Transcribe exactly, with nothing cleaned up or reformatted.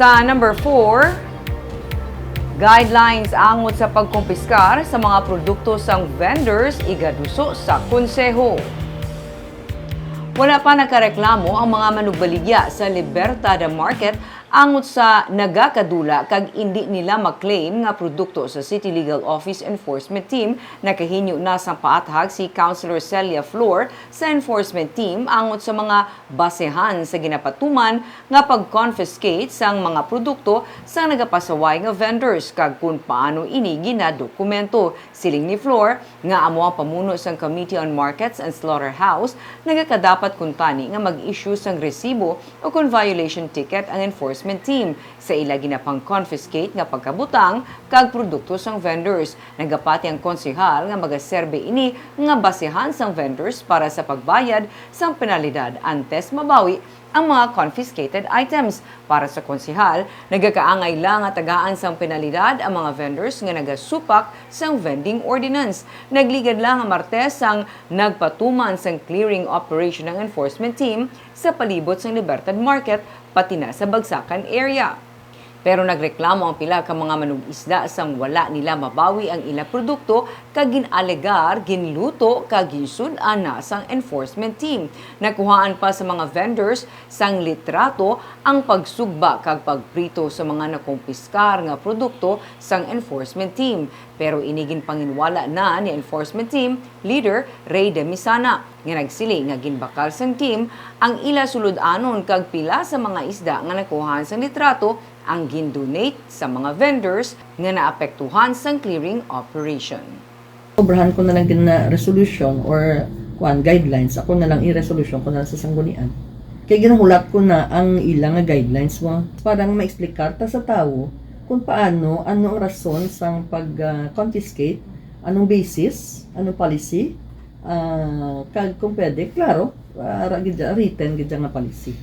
Sa number four, guidelines angot sa pagkumpiskar sa mga produkto sang vendors igaduso sa konseho. Wala pa nakareklamo ang mga manugbaligya sa Libertad Market angot sa nagakadula kag indi nila maklaim nga produkto sa City Legal Office Enforcement Team. Nakahinyo na sang paathag si Councilor Celia Flor sa enforcement team angot sa mga basehan sa ginapatuman nga pag-confiscate sang mga produkto sang nagapasaway nga vendors kag kon paano ini ginadokumento. Siling ni Flor nga amo ang pamuno sang Committee on Markets and Slaughterhouse nagakadapat kuntani nga mag-issue sang resibo o kon violation ticket ang enforcement team sa ila ginapang-confiscate nga pagkabutang kag produkto sang vendors. Nagapati ang konsehal nga magaserbe ini nga basehan sang vendors para sa pagbayad sang penalidad antes mabawi ang mga confiscated items. Para sa konsehal, nagakaangay lang nga tagaan sang penalidad ang mga vendors nga nagasupak sang vending ordinance. Nagligad lang nga Martes ang nagpatuman sang clearing operation ang enforcement team sa palibot sang Libertad Market, pati na sa Bagsakan area. Pero nagreklamo ang pila ka mga manug-isda sang wala nila mabawi ang ila produkto kag gin-alegar ginluto kag ginsud-an na sang enforcement team. Nakuhaan pa sa mga vendors sang litrato ang pagsugba kag pagprito sa mga nakumpiskar nga produkto sang enforcement team. Pero ini ginpanginwala na ni enforcement team leader Ray Demisana, nga nagsiling nga ginbakal sang team ang ila sulod-anon kag pila sa mga isda nga nakuhaan sang litrato ang gin-donate sa mga vendors nga naapektuhan sang clearing operation. Obrahan ko na lang gid na resolution or, kuan, guidelines. Ako na lang i-resolution ko na lang sa sanggunian. Kay ginahulat ko na ang ila nga guidelines mo. Para nga ma-explicar ta sa tawo kung paano, ano ang rason sang pag, ah, confiscate, anong basis, anong policy, ah, kag kung pwede, klaro, ah, ra-, gid, written gid nga policy.